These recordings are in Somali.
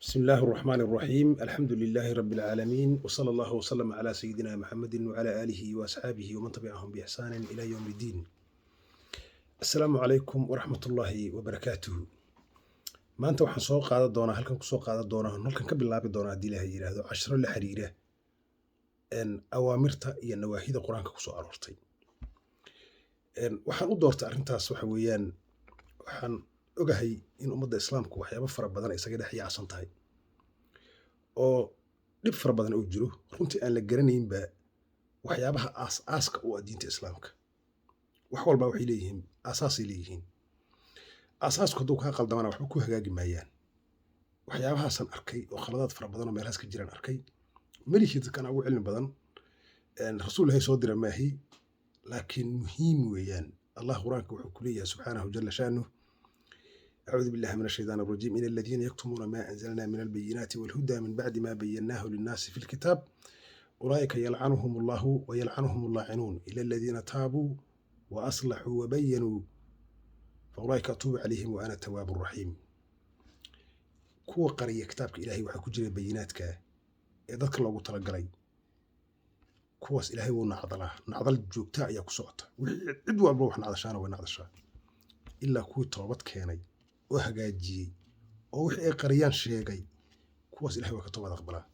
بسم الله الرحمن الرحيم، الحمد لله رب العالمين، وصلى الله وسلم على سيدنا محمد وعلى آله وأصحابه ومن تبعهم بإحسان إلى يوم الدين. السلام عليكم ورحمة الله وبركاته. Maanta waxaan soo qaadan doonaa, halkan kusoo qaadan doonaa, halkan ka bilaabi doonaa, haddii Ilaahay yidhaahdo, casharo la xiriira awaamirta iyo nawaahida Qur-aanka kusoo aroortay. Waxaan u doortay arrintaas waxa weeyaan, waxaan ogahay in ummadda Islaamku waxyaabo fara badan ay isaga dhex yaacsan tahay oo dhib fara badan uu jiro, runtii aan la garanaynba waxyaabaha aas-aaska u ah diinta Islaamka. Wax walba waxay leeyihiin aasaasay leeyihiin. Aasaasku hadduu kaa qaldamana, waxba ku hagaagi maayaan. Waxyaabahaasaan arkay oo khaladaad fara badan oo meelahaas ka jiraan arkay. Melihii dadkan ugu cilmi badan, rasuul Ilahay soo dira maahi, laakiin muhiim weeyaan. Allah Qur-aanka wuxuu ku leeyahay subxaanahu jala shaanuh: أعوذ بالله من الشيطان الرجيم، إن الذين يكتمون ما أنزلنا من البينات والهدى من بعد ما بيناه للناس في الكتاب أولئك يلعنهم الله ويلعنهم اللاعنون إلا الذين تابوا وأصلحوا وبينوا فأولئك أتوب عليهم وأنا التواب الرحيم. Kuwa qariya kitaabka Ilaahay waxaa ku jira bayinaadka ee dadka loogu talagalay, kuwaas Ilaahay wuu nacdalaa, nacdal joogta ayaa ku socota. Wixii cid walba wax nacdashaana way nacdashaa, ilaa kuwii toobad keenay oo hagaajiyey oo wixii ay qariyaan sheegay, kuwaas Ilahay waa ka toobad aqbalaa.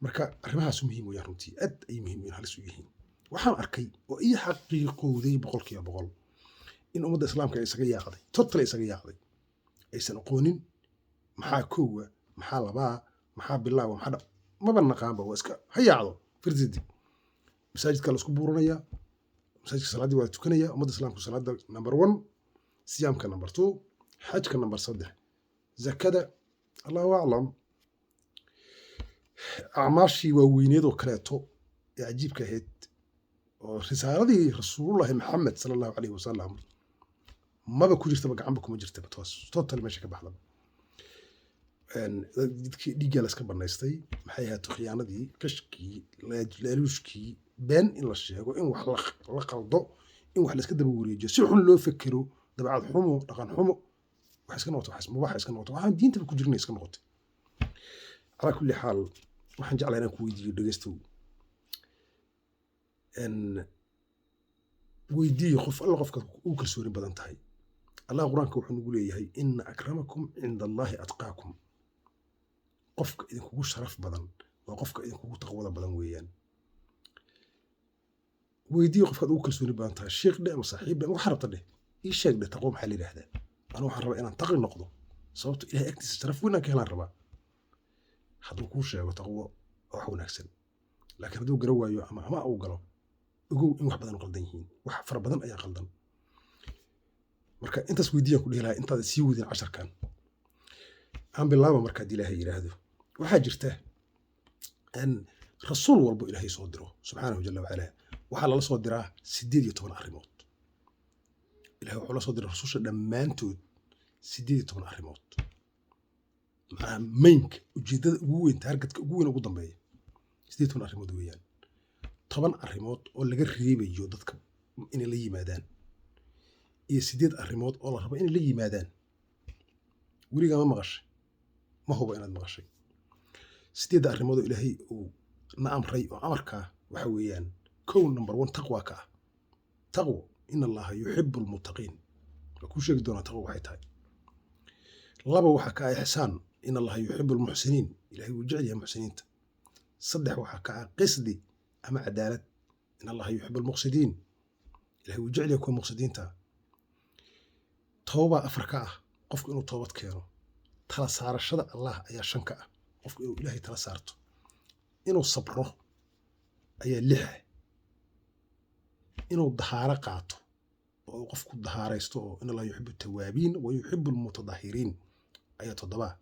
Marka arrimahaas muhiim weeyaan, runtii aad ay muhiim u halis u yihiin. Waxaan arkay oo ii xaqiiqowday 100% in ummadda Islaamka ay isaga yaacday, totally isaga yaacday, aysan aqoonin maxaa koowa, maxaa labaa, maxaa bilaawa, maxaa maba naqaanba. Waa iska ha yaacdo firsidi. Masaajidka la isku buuranayaa, masaajidka salaaddii waa la tukanaya. Ummadda Islaamku salaadda number one, siyaamka number two, xajka number saddex, zakada Allahu aclam. Acmaashii waaweyneed oo kaleeto ee cajiibka ahayd oo risaaladii Rasuulullahi Maxamed sala Allahu calayhi wasalam maba ku jirtaba, gacanba kuma jirtaba, toos total meesha ka baxdaba. Dadkii dhiiggaa la iska banaystay, maxay ahayd, khiyaanadii, qishkii, laaluushkii, been in la sheego, in wax la qaldo, in wax la iska daba wareejiyo, si xun loo fekero, dabeecad xumo, dhaqan xumo, wax iska noqoto, wax mubaax iska noqoto, waxaan diintaba ku jirna iska noqotay. Calaa kulli xaal, waxaan jeclahay inaan ku weydiiyo, dhegeystow, weydiiyo qof alla qofka ugu kalsooni badan tahay. Allah Qur-aanka wuxuu nagu leeyahay: "Ina akramakum cinda Allahi atqaakum." Qofka idinkugu sharaf badan waa qofka idinkugu taqwada badan weeyaan. Weydiiyo qofkaad ugu kalsooni badan tahay, sheekh dheh ama saaxiib dheh ama waxa rabta dheh, ii sheeg dheh, taqwo maxaa la yidhaahdaa? Anu waxaan rabaa inaan taqi noqdo, sababto Ilahay agtiisa sharaf weyn aan ka helaan rabaa. Hadduu kuu sheego taqwo, waa wax wanaagsan, laakiin hadduu gara waayo ama uu galo, ogow in wax badan u qaldan yihiin, wax fara badan ayaa qaldan. Marka intaas weydiiyaan ku dhihi lahaa intaada sii wadin casharkan. Aan bilaaba marka, haddii Ilaahay yidhaahdo. Waxaa jirta in rasuul walbo Ilaahay soo diro subxaanahu jala wacala waxaa lala soo diraa 18 arrimood. Ilahay wuxuu la soo diray rususha dhammaantood 18 arrimood. Macnaha mainka, ujeeddada ugu weyn, targetka ugu weyn, ugu dambeeya 18 arrimood weeyaan. 10 arrimood oo laga reebayo dadka inay la yimaadaan iyo sideed arrimood oo la rabo inay la yimaadaan. Weligaa ma maqashay? Ma hubo inaad maqashay. Sideedda arrimood oo Ilaahay uu na amray oo amarkaa waxa weeyaan: kow, number one, taqwa ka ah, taqwo. "Ina Allaha yuxibu almuttaqiin." Waa kuu sheegi doonaa taqwo waxay tahay. Laba waxaa ka ah ixsaan. "Ina Allaha yuxibu almuxsiniin." Ilahay wuu jecel yahay muxsiniinta. Saddex waxaa ka ah qisdi ama cadaalad. "Ina Allaha yuxibu almuqsidiin." Ilahay wuu jecel yahay kuwa muqsidiinta ah. Tooba afar ka ah, qofku inuu toobad keeno. Tala saarashada Allah ayaa shan ka ah, qofku inuu Ilaahay tala saarto. Inuu sabro ayaa lix. Inuu dahaaro qaato oo uu qofku dahaaraysto oo "In Allaha yuxibu tawaabiin wa yuxibu almutadahiriin" ayaa toddobaa.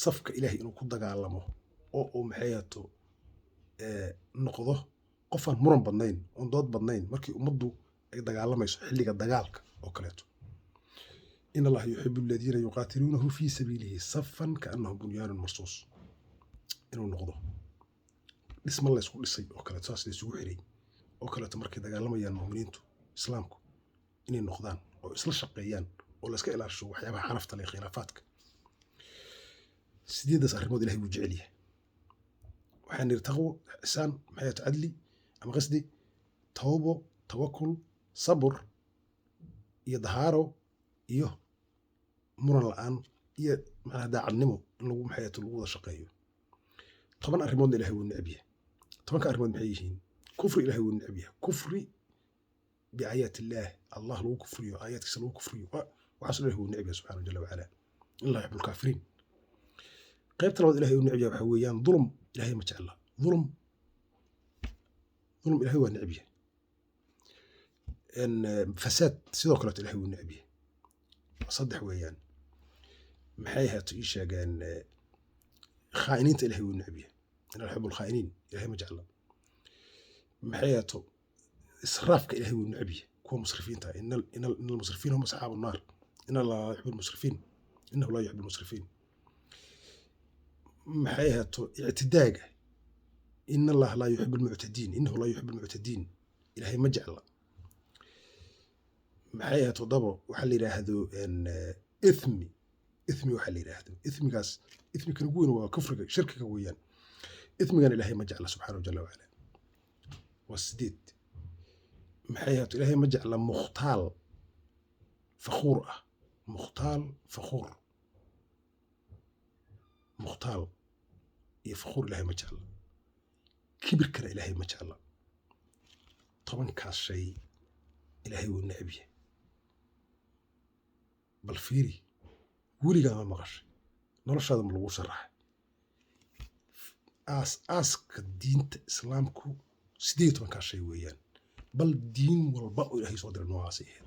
Safka Ilaahay inuu ku dagaalamo oo uu maxayato noqdo qofaan muran badnayn oon dood badnayn markii ummaddu ay dagaalamayso, xilliga dagaalka oo kaleeto. "In Allaha yuxibu aladiina yuqaatiluunahu fii sabiilihi safan kaannahum bunyaanun marsuus." Inuu noqdo dhisma laysku dhisay oo kaleeto, saas laysugu xiray oo kaleeto, markay dagaalamayaan mu'miniintu, Islaamku inay noqdaan oo isla shaqeeyaan oo la iska ilaasho waxyaabaha xanafta leh, khilaafaadka. Sideedaas arrimood Ilahay wuu jecel yahay. Waxaan nidhi taqwo, ixsaan, maxay ahayd, cadli ama qasdi, tawbo, tawakul, sabr iyo dahaaro iyo muran la'aan iyo macnaha daacadnimo in lagu, maxay ahayd, lagu wada shaqeeyo. 10 arrimoodna Ilahay wuu neceb yahay. 10-ka arrimood maxay yihiin? Kufri Ilahay wuu neceb yahay, kufri biaayaat illaah, Allah lagu kufriyo, aayaadkiisa lagu kufriyo, waxaas Ilahay wuu neceb yahay subxanahu jalla wacala. In laa yuxibbu lkaafiriin. Qaybta labaad Ilahay uu neceb yahay waxaa weeyaan dulm. Ilahay ma jecla dulm. Dulm Ilahay waa neceb yahay. Fasaad sidoo kaleeto Ilahay wuu neceb yahay. Waa saddex weeyaan. Maxay ahaato ii sheegeen, khaa'iniinta Ilahay wuu neceb yahay. In laa yuxibbu lkhaa'iniin, Ilahay ma jecla. Maxay ahaato, israafka Ilahay wuu neceb yahay, kuwa musrifiinta. Ina almusrifiina hum asxaabu nnaar. In Allaha laa yuxibbu lmusrifiin, innahu laa yuxibbu lmusrifiin. Maxay ahaato, ictidaaga. In Allaha laa yuxibbu lmuctadiin, innahu laa yuxibbu lmuctadiin, Ilahay ma jecla. Maxay ahaato, dabo waxaa la yidhaahdo ithmi. Ithmi waxaa la yidhaahdo, ithmigaas, ithmikan ugu weyn waa kufriga, shirkiga weeyaan. Ithmigana Ilahay ma jecla subxaanahu jalla wacala. Waa sideed. Maxay ahaato, Ilahay ma jecla mukhtaal fakhuur ah. Mukhtaal fakhuur, mukhtaal iyo fakhuur Ilahay ma jecla. Kibirkana Ilaahay ma jecla. 10-kaas shay Ilaahay wuu neceb yahay. Bal fiiri, weligaa ma maqashay? Noloshaada ma lagu sharaxay aas aaska diinta Islaamku? 18-kaas shay weeyaan. Bal diin walba oo Ilaahay soo diray noocaasay ahayd.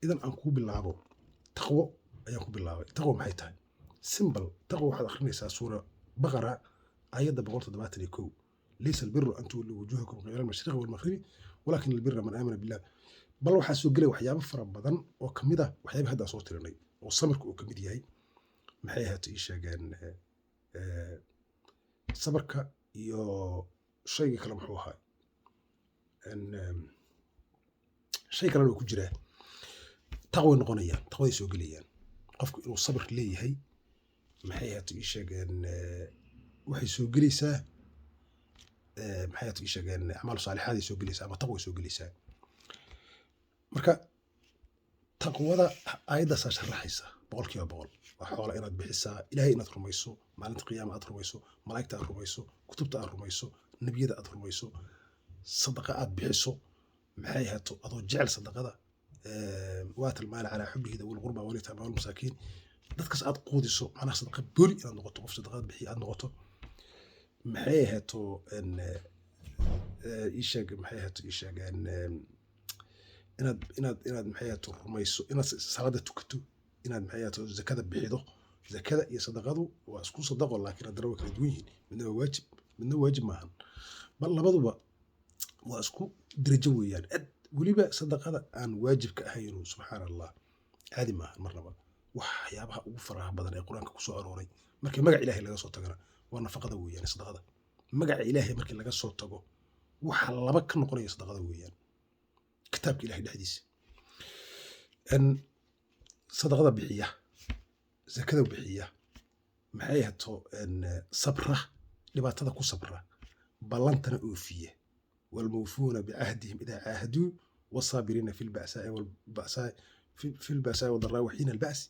Idan aan kuu bilaabo, taqwo ayaan ku bilaabay. Taqwo maxay tahay? Simple. Taqwo waxaad akhrinaysaa suura Baqara, aayadda 171: "Laysa albiru an tuwalluu wujuhakum qibala almashriqi walmaghribi, walakin albira man aamana billah." Bal waxaa soo gelaya waxyaabo fara badan oo kamid ah waxyaabihi hadda aan soo tirinay, oo samirka uu kamid yahay. Maxay ahaato ii sheegeen, sabarka iyo shayga kale muxuu ahaa? Shay kalena waa ku jiraa. Taqway noqonayaan, taqwaday soo gelayaan. Qofku inuu sabir leeyahay, maxay ahaato ii sheegeen, waxay soo gelaysaa, maxay ahaato ii sheegeen, acmaal saalixaaday soo gelaysaa ama taqway soo gelaysaa. Marka taqwada aayaddaasaa sharaxaysa 100%. Waa xoola inaad bixisaa, Ilaahay inaad rumayso, maalinta qiyaama aad rumayso, malaa'igta aad rumayso, kutubta aad rumayso, nebiyada aad rumayso, sadaqa aad bixiso. Maxay ahaato, adoo jecel sadaqada. Waata almaala calaa xubbihi dawil qurba walyataama walmasaakiin, dadkaas aad quudiso, macnaha sadaqa booli inaad noqoto, qof sadaqada bixiya aad noqoto. Maxay ahaato, ii sheeg, maxay ahaato ii sheeg, inaad maxay ahaato rumayso, inaad salaada tukato, inaad, maxay ahaato, zakada bixido. Zakada iyo sadaqadu waa isku sadaqo, laakiin haddana way kala duwan yihiin. Midna waa waajib, midna waajib maahan. Bal labaduba waa isku darajo weeyaan. Ad weliba sadaqada aan waajibka ahaynu, subxaana Allah, caadi maahan marnaba. Waxyaabaha ugu faraha badan ee Qur-aanka kusoo arooray markii magac Ilaahay laga soo tagana waa nafaqada weeyaan, sadaqada. Magaca Ilaahay markii laga soo tago, waxa laba ka noqonaya sadaqada weeyaan kitaabka Ilahay dhexdiisa. Sadaqada bixiya, zakada bixiya, maxay hato, sabra, dhibaatada ku sabra, ballantana oofiya. Walmuufuuna bicahdihim idaa caahaduu, wasaabiriina fi lba'saai walba'saai fi lba'saai wadaraa waxiina alba'si,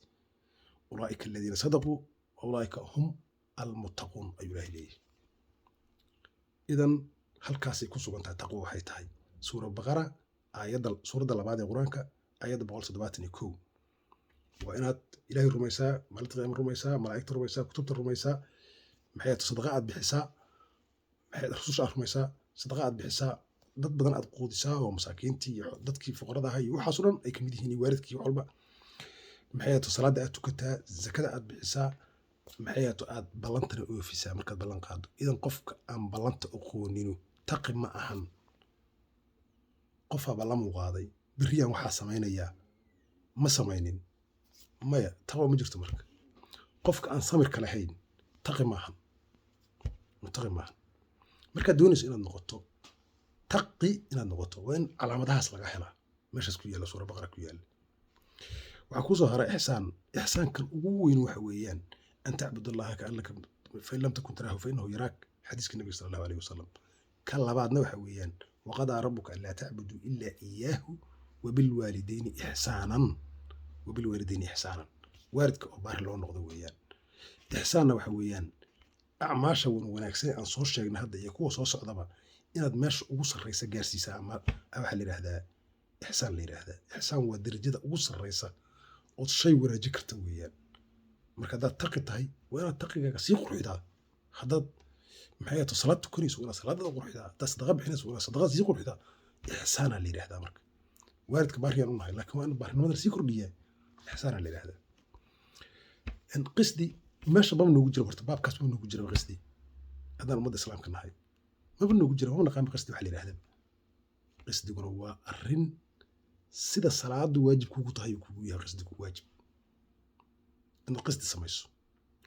ulaa'ika aladiina sadaquu wa ulaa'ika hum almuttaquun, ayuu Ilahay leeyahay. Idan halkaasay ku sugan tahay taqwo waxay tahay. Suura Baqara, aayadda suuradda labaad ee Qur-aanka, aayadda 171. Waa inaad Ilaahay rumaysaa, maalinta qiyaama rumaysaa, malaa'igta rumaysaa, kutubta rumaysaa, maxay ahayd, sadaqa aad bixisaa, maxay rususha aad rumaysaa, sadaqa aad bixisaa, dad badan aad quudisaa oo masaakiintii iyo dadkii fuqarada ahaa iyo waxaas oo dhan ay kamid yihiin, iyo waalidkii, wax walba. Maxay ahayd, salaada aad tukataa, zakada aad bixisaa, maxay ahayd, aad ballantana oofisaa markaad ballan qaado. Idan qofka aan ballanta aqooninu taqi ma ahan. Qofaa ballan uu qaaday, berriyaan waxaa samaynayaa, ma samaynin, maya, taqwa ma jirto. Marka qofka aan samirka lahayn taqi maahan, mutaqi maahan. Markaad doonayso inaad noqoto taqi, inaad noqoto, waa in calaamadahaas laga helaa meeshaas ku yaalla, suura Baqara ku yaalla. Waxaa kusoo haray ixsaan. Ixsaankan ugu weyn waxa weeyaan An tacbud Allaha kaannaka fain lam takun taraahu fainahu yaraak, xadiiska Nabiga sala Allahu alayhi wasalam. Ka labaadna waxa weeyaan: waqadaa rabbuka anlaa tacbuduu ilaa iyaahu wabilwaalidayni ixsaanan. Wabilwaalidayni ixsaanan, waalidka oo baari loo noqdo weeyaan. Ixsaanna waxa weeyaan acmaasha wan wanaagsan aan soo sheegnay hadda iyo kuwa soo socdaba inaad meesha ugu sarreysa gaarsiisaa, ama waxaa la yidhaahdaa ixsaan la yidhaahdaa. Ixsaan waa darajada ugu sarreysa ood shay wanaaji karta weeyaan. Marka haddaad taqi tahay, waa inaad taqigaaga sii qurxidaa. Haddaad, maxay ahaato, salaad tukanayso, waa inaad salaadada qurxidaa. Haddaad sadaqa bixinayso, waa inaad sadaqada sii qurxidaa. Ixsaanaa la yidhahdaa. Marka waalidka baariyaan u nahay, laakiin waa in baarinimada sii kordhiyaa. Ixsaanaa la yidhahdaa. Qisdi meesha maba noogu jira horta, baabkaas maba noogu jira. Qisdi haddaan ummadda islaamka nahay maba noogu jira, maba naqaan qisdi waxa la yidhahdaa. Qisdiguna waa arrin sida salaadu waajib kugu tahay kugu yahay qisdigu waajib. Inaad qisdi samayso,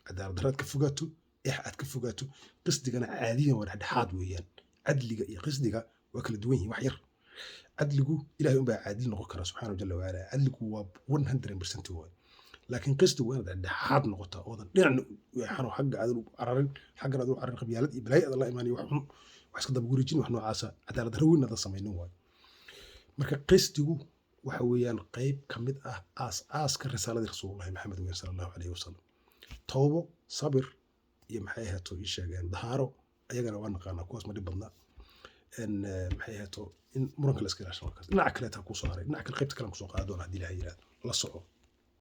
cadaalad darro aad ka fogaato, eex aad ka fogaato. Qisdigana caadiyan waa dhexdhexaad weeyaan. Cadliga iyo qisdiga waa kala duwan yihiin wax yar. Cadligu, Ilahay unbaa caadil noqon kara subxaanahu jalla wacala. Cadligu waa 100% waay, laakiin qisdigu waa inaad dhexdhexaad noqotaa, oodan dhinacna u eexan oo xagga aadan u cararin, xaggan aadan u cararin, qabyaalad iyo balaayo aadan la imaaniyo, wax xun, wax iska daba wareejin, wax noocaasa, cadaalad darro weyn aadan samaynin waayo. Marka qisdigu waxa weeyaan qayb ka mid ah aas aaska risaaladii Rasuulullahi Maxamed weyn sala Allahu calayhi wasalam. Towbo, sabir iyo, maxay ahaato, ii sheegeen, dahaaro, ayagana waa naqaanaa, kuwaas ma dhib badna. Maxay ahaato, in muranka la iska ilaasho. Markaas dhinaca kaleeta kusoo haray, dhinaca kale, qaybta kale aan kusoo qaada doona haddii Ilahay yiraahdo. La soco.